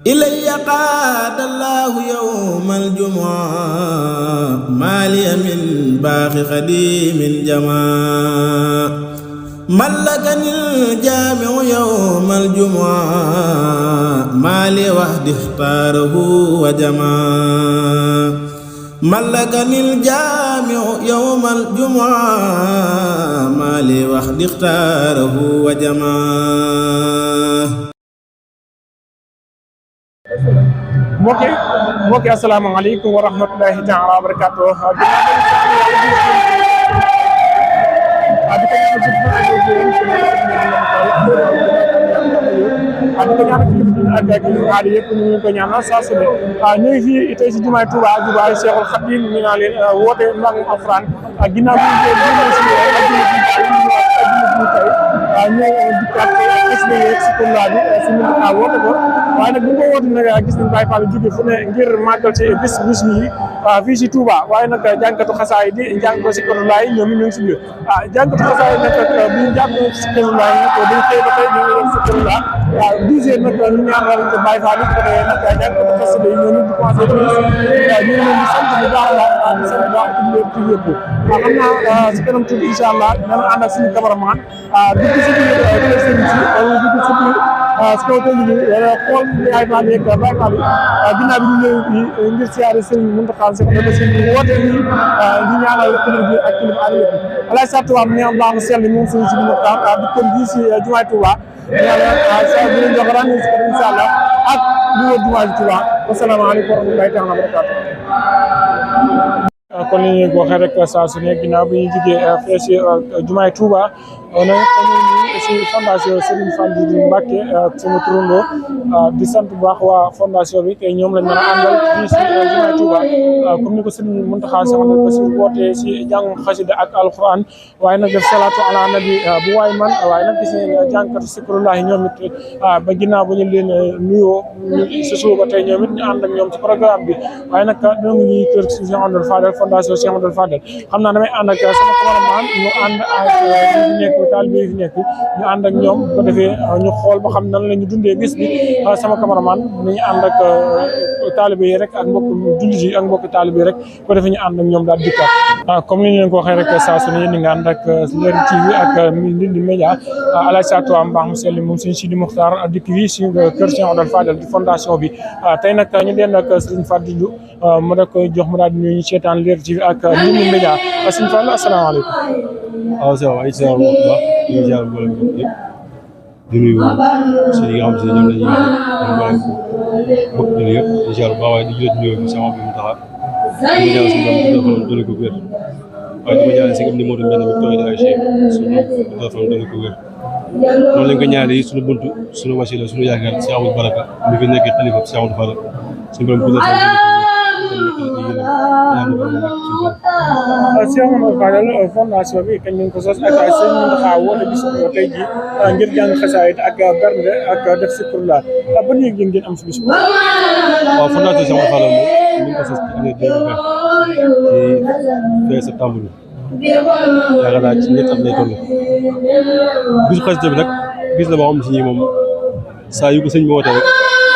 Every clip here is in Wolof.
إلي قاد الله يوم الجمعة مالي من باخ خديم جماع ملكني الجامع يوم الجمعة مالي وحدي اختاره وجماع ملكني الجامع يوم الجمعة مالي وحدي اختاره وجماع mbokki asalaamaaleykum wa rahmatulahi taala wa barakatuh yëpp ñu ngi ko ñaanal saa su ne ñu ngi fii tey si jumaay Touba jubaay Cheikhul Khadim ñu naan leen woote mbangum alxuraan ginnaaw bi ñu si ñëw dikkaat expliqué si tournoi bi si ñu woote ko waaye nag bu ñu ko woote nag gis nañ Baye Fall jóge fu ne ngir màggal ci bis yi fii si Touba waaye nag jànkatu xasaay di jàng ko si tournoi yi ñoom ñu ngi si biir jànkatu xasaay nag bu ñu jàng si tournoi yi nag dañu xëy ba tey ñu ngi leen si tournoi 10 heures nag ñu ñaanal Baye Fall yi ko defee nag jànkatu xasaay yi ñoom ñu commencé ñu ngi leen di sant bu baax a di sant bu baax ci yëpp xam naa si kanam tuuti incha allah dana ànd ak suñu cameraman dugg si biir sëriñ si wala dugg si biir si kaw tëj bi wala xool Baye Fall yeeg Baye Fall yi ginnaaw bi ñu ñëw fii ngir siyaare sëriñ Mountakha Sy wala sëriñ bi woote nii ñu ñaanal kilifa bi ak kilifa àll yëpp alaay sa tubaab mi am baax mu sell moom sëriñ si Mountakha di kon bii si jumaay Touba ñaanal sa bi leen jox rendez-vous si kanam incha allah ak lu wër jumaay Touba wasalaamaaleykum wa rahmatulahi taala wa barakatuh kon li ñu waxee rek saa su ne ginnaaw bi ñu jugee fee si jumaay Touba nag si fondation Serigne Fallou Mbacké sama turandoo di sant bu baax waa fondation bi tey ñoom lañ mën a àndal fii si jumaay Touba comme ni ko Serigne Mountakha Sy si wootee si jàng xasida ak alxuraan waaye nag def salaatu ala nabi bu waay man waaye nag gis nañ jàngkatu sikrullahi ñoom it ba ginnaaw ba ñu leen nuyoo si suba tey ñoom it ñu ànd ak ñoom ci programme bi waaye nag ñoo ngi ñuy kër si Cheikh Amadou Fadel fondation Cheikh Amadou Fadel xam naa damay ànd ak sama cameraman ñu ànd ak ñi fi nekk taalibe yi fi nekk ñu ànd ak ñoom bu ko defee ñu xool ba xam nan la ñu dundee bis bi sama cameraman nañu ànd ak taalibe yi rek ak mbokk jullit yi ak mbokk taalibe yi rek bu ko defee ñu ànd ak ñoom daal dikkaat comme ni ñu leen ko waxee rek saa su ne yéen nga ànd ak Leral TV ak Ndindy Média alaaj Satou mbaax mu sell moom Serigne Sidi Mokhtar dikk fii si kër Cheikh Amadou Fadel di fondation bi tey nag ñu den ak Serigne Fadilou mu da koy jox mu daal di ñuy seetaan Leral TV ak Ndindy Média Serigne Fall asalaamaaleykum waaw ça va incha allah bu baax ñu ngi jaar mboolem yëpp di nuyu si li nga xam si ñoom la ñuy wax mbokk nañu yëpp incha allah bu baax waaye di jot nuyoo bi sama bi mu taxa di ñaan suñu borom dolli ko wér waaye di ko ñaanal si am ni moo doon benn bi tooy ay chef suñu borom dolli ko wér noonu lañ ko ñaanal yi suñu buntu suñu wasila suñu yaakaar si amul baraka mi fi nekk xalifa si amul fara suñu borom guddal fan Cheikh Amadou Fadel fondation bi kañ ñu ko sos ak sëñ Mountakha woote bis tey ji ngir jàng xasaayid ak bernde ak def zikrullah ban yëg-yëg ngeen am si bis bi. waaw fondation Cheikh Amadou Fadel moom ñu ngi ko sos ci année 2020 ci fin septembre bi yaakaar naa ci ñetti at lay toll bisu xasida bi nag bis la boo xam si moom saa yu ko sëñ bi wootee rek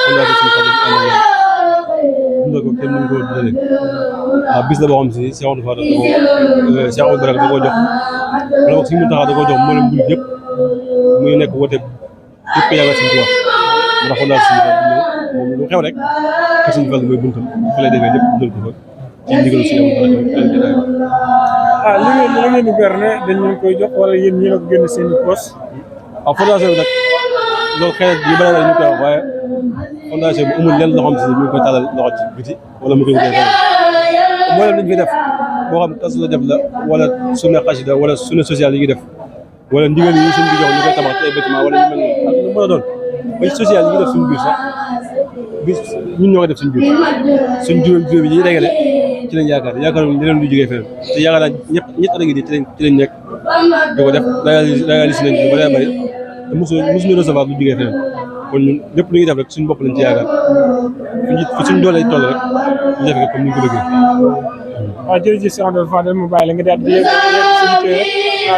fondation Cheikh Fadel ànd ak dundal ko kenn mënu ko dundalee waaw bis la boo xam si Cheikh Amadou Fadel Cheikh Amadou Baraka da koo jox wala boog suñu Mountakha da koo jox mboolem mbir yëpp muy nekk woote yëpp yàlla suñu wax ndax fondation moom lu xew rek ke suñu Fall mooy buntam fa lay defee lépp dundal ko fa ci ndigalu si Amadou Baraka li ngeen di berne dañ leen koy jox wala yéen ñi la ko génn seen poche waaw fondation bi nag loolu xëy na yu bëri ñu koy wax waaye fondation bi amul lenn loo xam si mu ngi koy tàllal loxo ci biti wala mu koy wutee feneen mboolem li ñu fi def boo xam tas la def la wala sunna xasida wala sunna social yi ngi def wala ndigal yi suñ bi jox ñu koy tabax ci ay bâtiment wala ñu mel noonu ak lu mën a doon ba ci social yi ngi def suñu biir sax bi ñun ñoo ko def suñu biir suñ juróom yi ñuy dégale ci lañ yaakaar leneen lu jógee feneen te yaakaar naa ñett at a ngi nii ci lañ nekk di ko def réalisé nañ lu bëree bëri te mosuñu recevoir lu jógee feneen kon ñun lépp lu ñuy def rek suñu bopp lañ ci yaakaar fi suñu doole toll rek ñu def comme ni ñu ko bëggee. waaw jërëjëf Cheikh Amadou Fadel mu bàyyi la nga daal di si yitte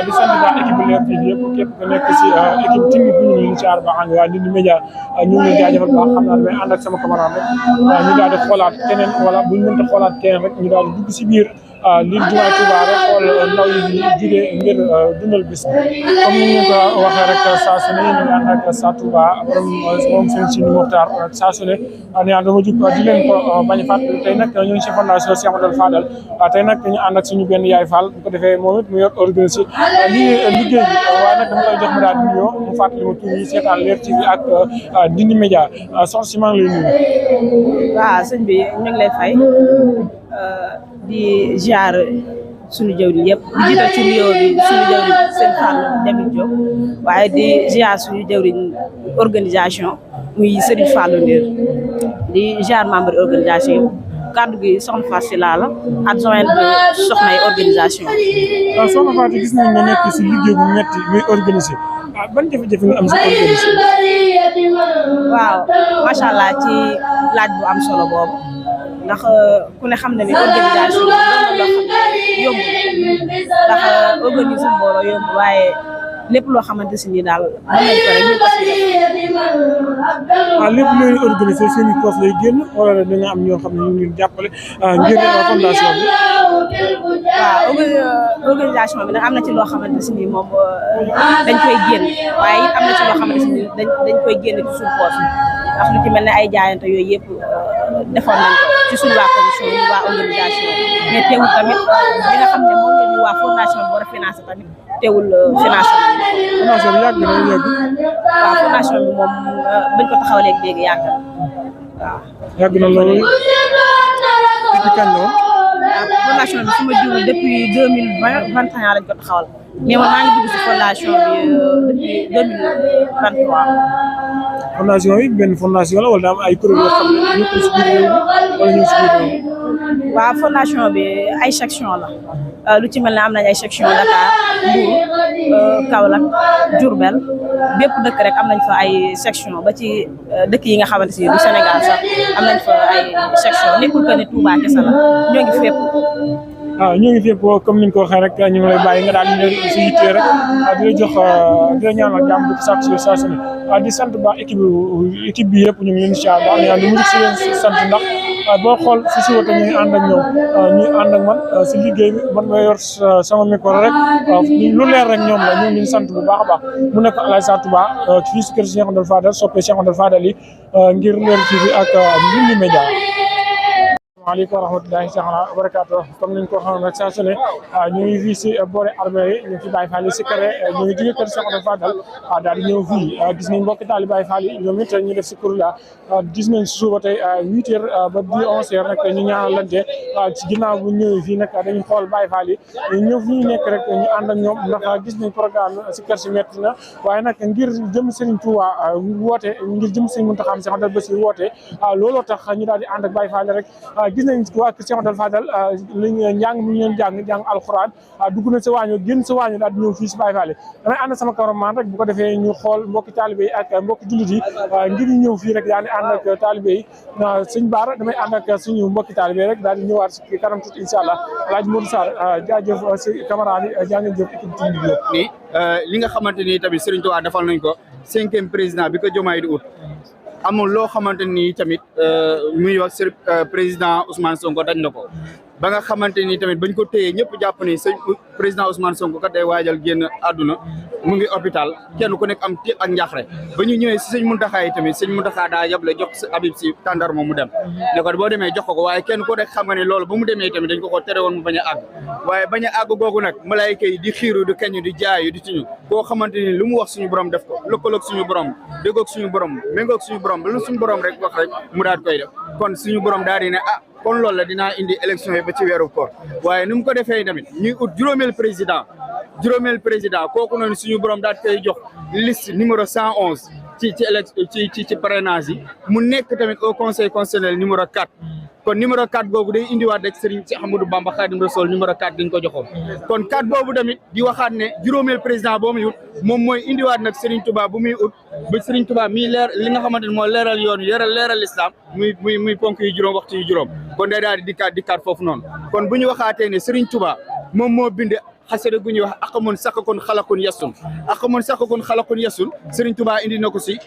di sant daal équipe Leral TV yëpp képp ku nekk si équipe technique bi ñu ngi leen si aar baax nga waa Ndindy Média ñu ngi leen jaajëfal baax xam naa damay ànd ak sama camarade rek ñu daal di xoolaat keneen wala bu ñu mënta xoolaat keneen rek ñu daal di dugg si biir lii jumaay Touba rek xool ndaw yi di jugee ngir dundal bis comme ni ñu ko waxee rek saa su ne ñu ngi ànd ak Sa Touba moom seen si Mokhtar saa su ne nee dama jug di leen ko bañ a fàttali tey nag ñu ngi si fondation Cheikh Ahmadou Fadal tey nag ñu ànd ak suñu benn yaay Fall bu ko defee moom it mu yor organisé lii liggéey bi waaye nag dama koy jox mu daal di nuyoo mu fàttali ma tur yi seetaan Leral TV ak Ndindy Média soxna si maa ngi lay nuyu. waaw sëñ bi ñu ngi lay fay di ziar suñu jëwriñ yëpp di jiital ci nuyoo bi suñu jëwriñ sëñ Fall Jamil Diop waaye di ziar suñu jëwriñ organisation muy Serigne Fallou Ndir di ziar membre organisation yëpp kaddu gi soxna Fatou Sylla la adjointe soxnay organisation. waaw soxna Fatou gis nañ nga nekk si liggéey bu metti muy organisé ban jafe-jafe nga am si organisé. waaw macha allah ci laaj bu am solo boobu. ndax ku ne xam na ni organisation bi yomb ndax organiser mbooloo yomb waaye lépp loo xamante si ni daal mën nañ ko rek ñu ko si lépp looy organiser seen i poste lay génn wala da nga am ñoo xam ne ñu ngi jàppale ngir fondation bi. waaw organisation bi nag am na ci loo xamante si ni moom dañ koy génn waaye it am na ci loo xamante si ni dañ koy génn ci suñu poste ndax lu ci mel ne ay jaayante yooyu yëpp defoon nañ ko ci suñu waa commission ñu waa organisation mais teewul tamit li nga xam ne moom la ñu waa fondation bi war a financé tamit teewul financé fondation bi yàgg na yàgg. waaw fondation bi moom bañ ko taxawalee léegi yàgg na waaw. yàgg na loolu depuis kañ la woon. waaw fondation bi su ma jiwul depuis 2021 lañ ko taxawal mais man maa ngi dugg si fondation bi depuis 2023. fondation yi benn fondation la wala daa am ay kuréel yoo xam ne ñu ngi si biir réew mi wala ñu ngi si biir réew mi. waaw fondation bi ay section la lu ci mel ne am nañ ay section Dakar Mbour Kaolack Diourbel bépp dëkk rek am nañ fa ay section ba ci dëkk yi nga xamante si du Sénégal sax am nañ fa ay section nekkul que ne Touba kese la ñoo ngi fépp. waaw ñoo ngi fépp comme ni nga ko waxee rek ñu ngi lay bàyyi nga daal di leen si yittee rek di la jox di la ñaanal jàmm di ko sàkk si saa su ne di sant ba équipe bi yëpp ñu ngi leen si baax ñaan di mujj si leen sant ndax boo xool si suba te ñu ngi ànd ak ñoom ñuy ànd ak man si liggéey bi man ma yor sama micro rek lu leer rek ñoom la ñu ngi leen sant bu baax a baax mu nekk Alaaji Sa Touba fii si kër Cheikh Ahmadou Fadal soppe Cheikh Ahmadou Fadal yi ngir Leral TV ak Ndindy Média. Waaleykum wa rahmatullahi taala wa barakaatu comme niñ ko xam nag saa su ne ñu ngi fii si boore armée yi ñu ngi fi Baye Fall yi si kare ñu ngi jóge kër Cheikh Ahmadou Fadal daal di ñëw fii gis nañ mbokki taali Baye Fall yi ñoom it ñu def si kur la gis nañ si suba tey 8 heures ba 11 heures nag ñu ñaanalante ci ginnaaw bu ñëwee fii nag dañuy xool Baye Fall yi ñu ñëw fi ñu nekk rek ñu ànd ak ñoom ndax gis nañ programme si kër si metti na waaye nag ngir jëm Serigne Touba woote ngir jëm Serigne Mountakha Cheikh Ahmadou Bassir woote looloo tax ñu daal di ànd ak Baye Fall rek gis nañ waa Cheikh Ahmadou Fadal li njàng mi ñu leen jàng alxuraan dugg na sa waañu génn sa waañu daal di ñëw fii si Baye Fall damay ànd sama cameraman rek bu ko defee ñu xool mbokki taalibe yi ak mbokki jullit yi ngir ñu ñëw fii rek daal di ànd ak taalibe yi sëñ Baara damay ànd ak suñu mbokki taalibe rek daal di ñëwaat si kanam tuuti incha allah Alaaji Modou Sarr jaajëf si camarade yi jaangeen jëf équipe Ndindy bi ni li nga xamante ni tamit Serigne Touba defal nañ ko 5e président bi ko Diomaye di ut amul loo xamante ni tamit muy wax président Ousmane Sonko dañ na ko ba nga xamante ni tamit bañ ko téyee ñëpp jàpp ni sëñ président Ousmane Sonko kat day waajal génn àdduna mu ngi hôpital kenn ku nekk am tiit ak njaaxle ba ñu ñëwee si sëñ Mountakha yi tamit sëñ Mountakha daa yable jox si Habib si tàndarma mu dem ne ko boo demee jox ko waaye kenn ku nekk xam nga ne loolu ba mu demee tamit dañ ko tere woon mu bañ a àgg waaye bañ a àgg googu nag malaayika yi di xiiru di keñu di jaayu di tiñu koo xamante ni lu mu wax suñu borom def ko lëkkaloog suñu borom déggoog suñu borom méngoog suñu borom ba lu suñu borom rek wax rek mu daal koy def kon suñu borom daal di ne kon loolu la dinaa indi élection yi ba ci weeru koor waaye ni mu ko defee tamit ñuy ut juróomeel président kooku noonu suñu borom daal koy jox liste numéro 111 ci parrainage yi mu nekk tamit au conseil constitutionnel numéro 4 kon numéro 4 boobu day indiwaat rek Serigne Cheikh Ahmadou Bamba Khadim Rassoul numéro 4 dañ ko joxoon kon 4 boobu tamit di waxaat ne juróomeel président boo muy ut moom mooy indiwaat nag Serigne Touba bu muy ut ba Serigne Touba miy leer li nga xamante ne moo leeral yoon leeral islam muy ponk yu juróom waxtu yu juróom kon day daal di dikkaat foofu noonu kon bu ñu waxaatee ne Serigne Touba moom moo bind xasida gu ñuy wax aqamun sakakun xalakun yasun aqamun sakakun xalakun yasun Serigne Touba indi na ko si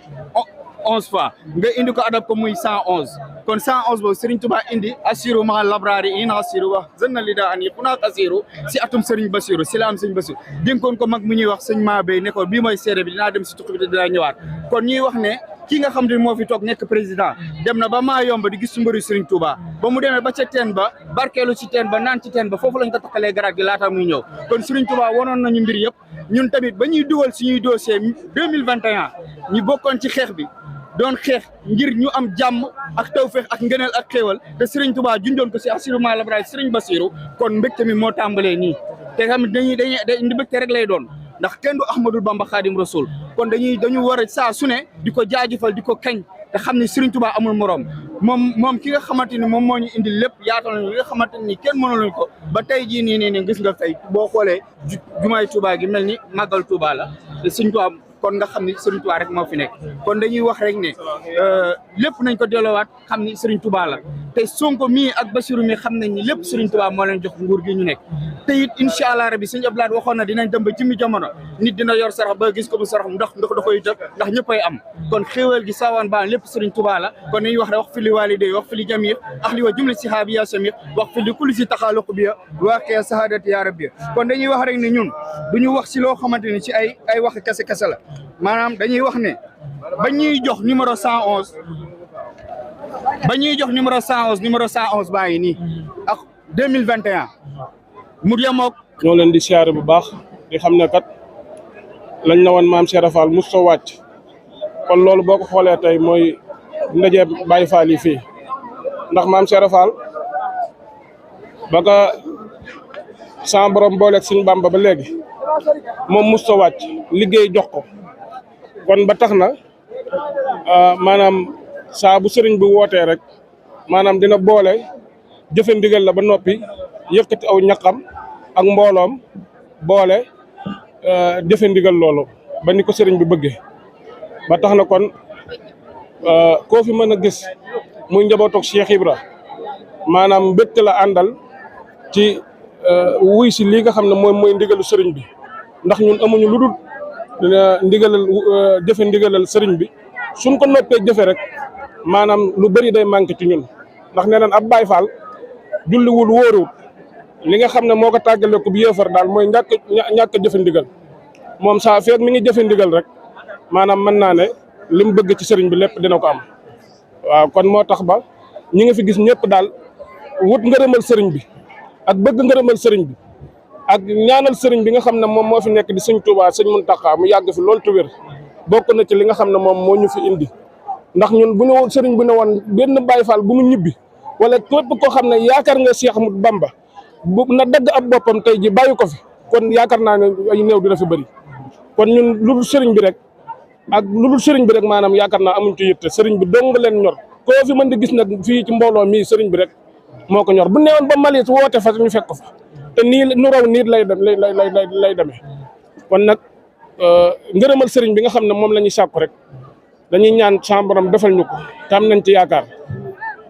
11 fois nga indi ko adab ko muy 111 kon 111 boobu Serigne Touba indi assiru ma labrari in assiru wax zanna lida an yi xunaak assiru si atum Serigne Bassirou si la am Serigne Bassirou dénkoon ko mag mu ñuy wax sëñ maa bay ne ko bii mooy seede bi dinaa dem si tukki bi dinaa ñëwaat kon ñuy wax ne ki nga xam ne moo fi toog nekk président dem na ba maa yomba di gis su mbëri Serigne Touba ba mu demee ba ca teen ba barkeelu ci teen ba naan ci teen ba foofu lañ ko takkalee garaat gi laata muy ñëw kon Serigne Touba wonoon nañu mbir yëpp ñun tamit ba ñuy dugal suñuy dossier 2021 ñu bokkoon ci xeex bi doon xeex ngir ñu am jàmm ak tawfeex ak ngëneel ak xéewal te Serigne Touba junjoon ko si assurement labraay Serigne Bassirou kon mbégte mi moo tàmbalee nii te tamit dañuy mbégte rek lay doon ndax kenn du Ahmadou Bamba Khadim Rasoul kon dañu war a saa su ne di ko jaajëfal di ko kañ te xam ni Serigne Touba amul morom moom ki nga xamante ni moom moo ñu indi lépp yaatal nañu li nga xamante ni kenn mënuluñ ko ba tey jii nii gis nga tey boo xoolee jumaay Touba gi mel ni màggal Touba la te Serigne Touba kon nga xam ni Serigne Touba rek moo fi nekk kon dañuy wax rek ne lépp nañ ko delloowaat xam ni Serigne Touba la te Sonko mii ak Bassirou mii xam nañ ni lépp Serigne Touba moo leen jox nguur gi ñu nekk te it incha allah rabi sëñ Abdoulaye waxoon na dinañ dem ba jëmmi jamono nit dina yor sarax ba gis ko bu sarax ndax da koy tëb ndax ñëppay am kon xéewal gi saawaan baan lépp Serigne Touba la kon dañuy wax rek wax fi li walidé wax fi li jamir ahli wa jumla sihaabi ya samir wax fi li kulli si taxaaluq bi waaqee sahadati ya rabbi kon dañuy wax rek ne ñun duñu wax si loo xamante ni ci ay wax kese la maanaam dañuy wax ne ba ñuy jox numéro 111 numéro 111 baa ngi nii ak 2021 mu yemook ñoo leen di siyaare bu baax di xam ne kat lañ na woon maam Cheikh Fall mos soo wàcc kon loolu boo ko xoolee tey mooy ndaje Baye Fall yi fii ndax maam Cheikh Fall ba nga sa borom booleeg suñu Bamba ba léegi moom mos soo wàcc liggéey jox ko kon ba tax na maanaam saa bu sëriñ bi wootee rek maanaam dina boole jëfe ndigal la ba noppi yëkkati aw ñaqam ak mbooloom boole jëfe ndigal loolu ba ni ko sëriñ bi bëggee ba tax na kon koo fi mën a gis muy njabootoog Cheikh Ibra maanaam mbégte la àndal ci wuy si lii nga xam ne mooy ndigalu sëriñ bi ndax ñun amuñu lu dul ndigalal jëfe ndigalal sëriñ bi suñ ko noppee jëfe rek maanaam lu bëri day manqué ci ñun ndax nee nañ ab Baay Faal julliwul wóoruwut li nga xam ne moo ko tàggale ko bu yéefar daal mooy ñàkk jëfe ndigal moom saa feeg mi ngi jëfe ndigal rek maanaam mën naa ne li mu bëgg ci sëriñ bi lépp dina ko am waaw kon moo tax ba ñi nga fi gis ñëpp daal wut ngërëmal sëriñ bi ak bëgg ngërëmal sëriñ bi ak ñaanal sëriñ bi nga xam ne moom moo fi nekk di sëñ Touba sëñ Mountakha mu yàgg fi loolu te wér bokk na ci li nga xam ne moom moo ñu fi indi ndax ñun bu ñu sëriñ bi ne woon benn Baye Fall bu mu ñibbi wala képp koo xam ne yaakaar nga Cheikh Ahmadou Bamba bu na dagg ab boppam tey ji bàyyi ko fi kon yaakaar naa ne ay néew dina fi bëri kon ñun lu dul sëriñ bi rek ak lu dul sëriñ bi rek maanaam yaakaar naa amuñ ci yitte sëriñ bi dong leen ñor koo fi mën di gis nag fii ci mbooloo mii sëriñ bi rek moo ko ñor bu newoon ba Mali woote fa ñu fekk ko fa te nii nu raw niit lay demee kon nag ngërëmal sëriñ bi nga xam ne moom la ñuy sàkku rek dañuy ñaan sa borom defal ñu ko te am nañ ci yaakaar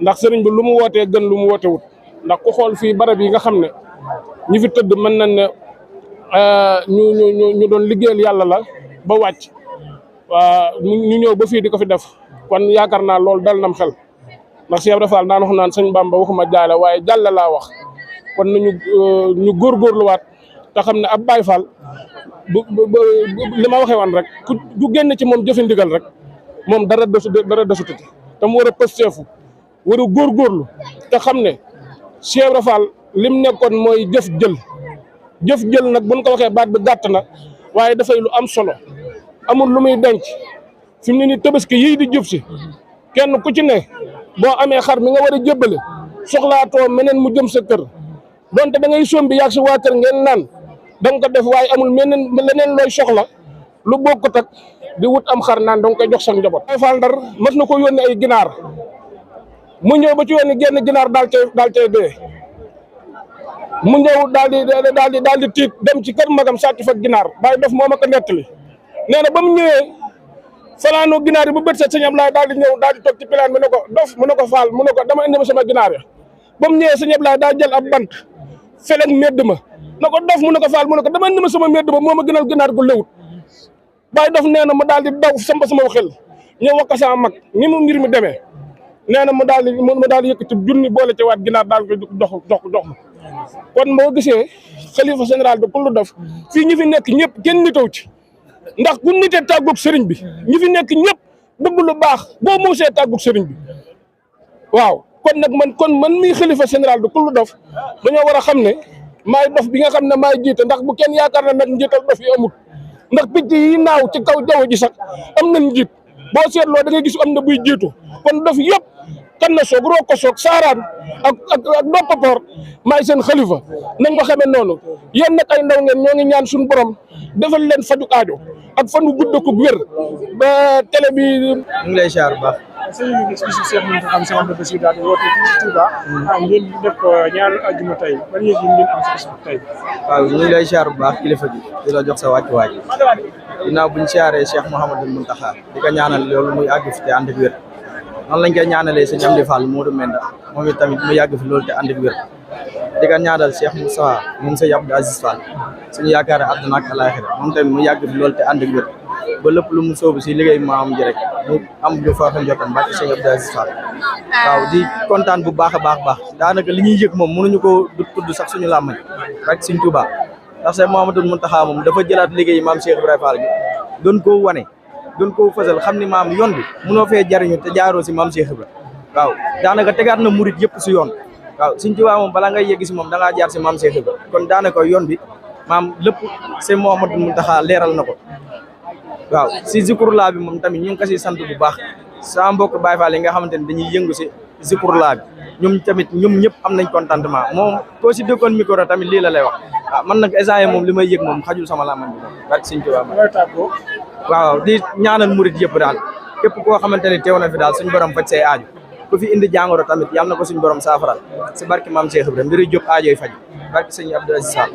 ndax sëriñ bi lu mu wootee gën lu mu woote wut ndax ku xool fii barab yi nga xam ne ñi fi tëdd mën nañ ne ñu doon liggéeyal yàlla la ba wàcc ñu ñëw ba fii di ko fi def kon yaakaar naa loolu dal nam xel ndax Cheikh Ibra Fall daan wax naan sëñ Bamba waxuma jaale waaye jàlle laa wax kon nañu ñu góorgóorluwaat te xam ne ab Baye Fall li ma waxee woon rek ku génn ci moom jëfe ndigal rek moom dara desutati te mu war a pësteefu war a góorgóorlu te xam ne Cheikh Ibra Fall lim nekkoon mooy jëf jël nag buñ ko waxee baat bi gàtt na waaye dafay lu am solo amul lu muy denc fi mu ne nii tabaski yii di jub si kenn ku ci ne boo amee xar mi nga war a jébbale soxlaatoo meneen mu jëm sa kër donte da ngay sombi yaag sa waa kër ngeen naan da nga ko def waaye amul leneen looy soxla lu bokkut ak di wut am xar naan da nga koy jox sa njaboot. Baye Fall Ndar mas na ko yónni ay ginaar mu ñëw ba ci yónni genn ginaar daal cay dee mu ñëw daal di tiit dem ci kër magam sàcc fa ginaar Baye def moo ma ko nettali nee na ba mu ñëwee fanaanoo ginaar yi bu bët set sëñ Ablaye daal di ñëw daal di toog ci pilaan mu ne ko dof mu ne ko Fall mu ne ko dama indi ma sama ginaar ya ba mu ñëwee sëñ Ablaye daa jël ab bant feleg medd ma na ko dof mu ne ko faal mu ne ko dama ni ma sama medd ba moo ma gënal gënaat gu lewut Baye Dof nee na ma daal di daw samba sama xel ñëw wax ko sama mag ni mu mbir mi demee nee na mu daal di yëkkati junni boole ci waat ginaar daal ko dox ma kon moo gisee xalifa général de Koulou Dof fii ñi fi nekk ñëpp kenn nitaw ci ndax ku nitee tàggoog sëriñ bi ñi fi nekk ñëpp bëgg lu baax boo muusee tàggoog sëriñ bi waaw kon nag man mii xalifa général de Koulou Dof dañoo war a xam ne maay dof bi nga xam ne maay jiite ndax bu kenn yaakaar na nag njiital dof yi amut ndax picc yi naaw ci kaw jaww ji sax am nañ njiit boo seetloo da ngay gis am na buy jiitu kon dof yëpp kan na soog roo ko soog saaraan ak doppapoor maay seen xalifa nañ ko xamee noonu yéen nag ay ndaw ngeen ñoo ngi ñaan suñu borom defal leen faju aajo ak fan wu gudd ko wér ba télé bi. ñu ngi lay ziar bu baax. sëñ bi gis gis Cheikh Mountakha Mbacké Cheikh Bassirou daal di woote fii ci Touba ngeen def ñaari ajjuma tey ban yëg yi ngeen am si tey. waaw ñu ngi lay ziar bu baax kilifa gi di la jox sa wàccuwaay ginnaaw buñ siyaaree Cheikh Mouhamadou Mountakha di ko ñaanal loolu muy àgg fi te ànd ak wér noonu lañ koy ñaanalee sëñ Amdi Fall Modou Menda moom it tamit mu yàgg fi loolu te ànd ak wér di ko ñaanal Cheikh Moussa moom sëñ Abdou Aziz Fall suñu yaakaar àdduna ak alaaxira moom tamit mu yàgg fi loolu te ànd ak wér ba lépp lu mu sóobu si liggéey maam ji rek mu am lu fa xam jotam barke sëñ Abdou Aziz Fall waaw di kontaan bu baax a baax daanaka li ñuy yëg moom mënuñu ko tudd sax suñu làmmañ barke sëñ Touba ndax Cheikh Mouhamadou Mountakha moom dafa jëlaat liggéey maam Cheikh Ibrahima Fall bi doon koo wane doon koo fësal xam ni maam yoon bi mënoo fee jariñu te jaaroo si maam Cheikh Ibrahima waaw daanaka tegaat na murit yëpp si yoon waaw sëñ Touba moom balaa ngay yegg si moom da ngaa jaar si maam Cheikh Ibrahima kon daanaka yoon bi maam lépp Cheikh Mouhamadou Mountakha leeral na ko waaw si zikurlaa bi moom tamit ñu ngi ko si sant bu baax sa mbokk Baye Fall yi nga xamante ne dañuy yëngu si zikurlaa bi ñoom tamit ñoom ñëpp am nañ contentement moom koo si dëkkoon micro tamit lii la lay wax waaw man nag essayé moom li may yëg moom xajul sama làmmañ bi moom barke sëñ Tuubaa waaw di ñaanal murit yëpp daal képp koo xamante ne teew na fi daal suñ borom faj say aaju ku fi indi jàngoro tamit yàlla na ko suñ borom saafaral si barke maam Cheikh Ibrahima mbiri jóg aajoy faj barke sëñ Abdou Aziz Fall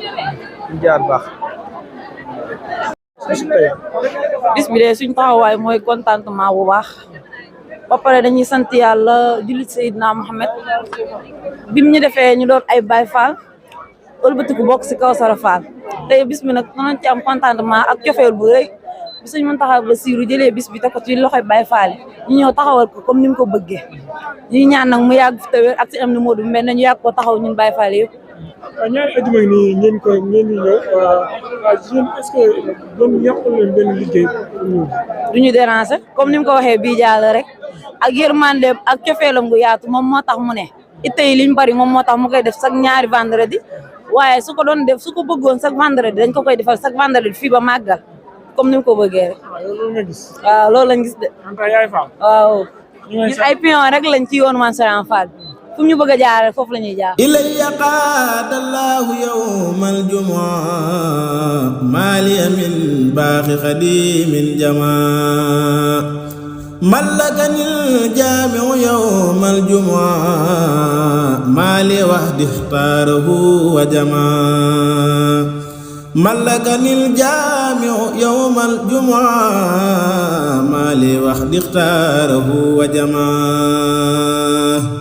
suñ jaar baax bis bi de suñ taxawaay mooy contentement bu baax ba pare dañuy sant yàlla jullit Seydina Mohamed bim ñu defee ñu doon ay Baye Fall ëlbatiku bokk si Kawsara Fall tey bis bi nag danañ ci am contentement ak cofeel bu rëy bi suñ Mountakha Bassirou jëlee bis bi te ko ci loxoy Baye Fall ñu ñëw taxawal ko comme ni mu ko bëggee ñuy ñaan nag mu yàgg fi te wér ak si am ni Modou mel ne ñu yàgg ko taxaw ñun Baye Fall yëpp. ñaari ajuma nii ngeen di ñëw est-ce que doon yàqul leen benn liggéey du ñu déranger comme ni mu ko waxee bii jàll rek ak yërmandeem ak cofeelam gu yaatu moom moo tax mu ne itte yi liñ bari moom moo tax mu koy def chaque ñaari vendredi waaye su ko doon def su ko bëggoon chaque vendredi dañ ko koy defal chaque vendredi fii ba màggal comme ni mu ko bëggee rek. loolu nga gis. waaw loolu lañ gis de. yaay Fall. waaw ñun ay pion rek lañ ci yoonu Mame Serigne Fall fu ñu bëgg a jaaree foofu la ñuy jaar. ilayya qaadallahu yawmal jumaa maaliya min baaxi xadimin jamaa mallakanil jaamiu yawmal jumaa maaliya wahdi ixtaarahu wa jamaa mallakanil jaamiu yawmal jumaa maaliya wahdi ixtaarahu wa jamaa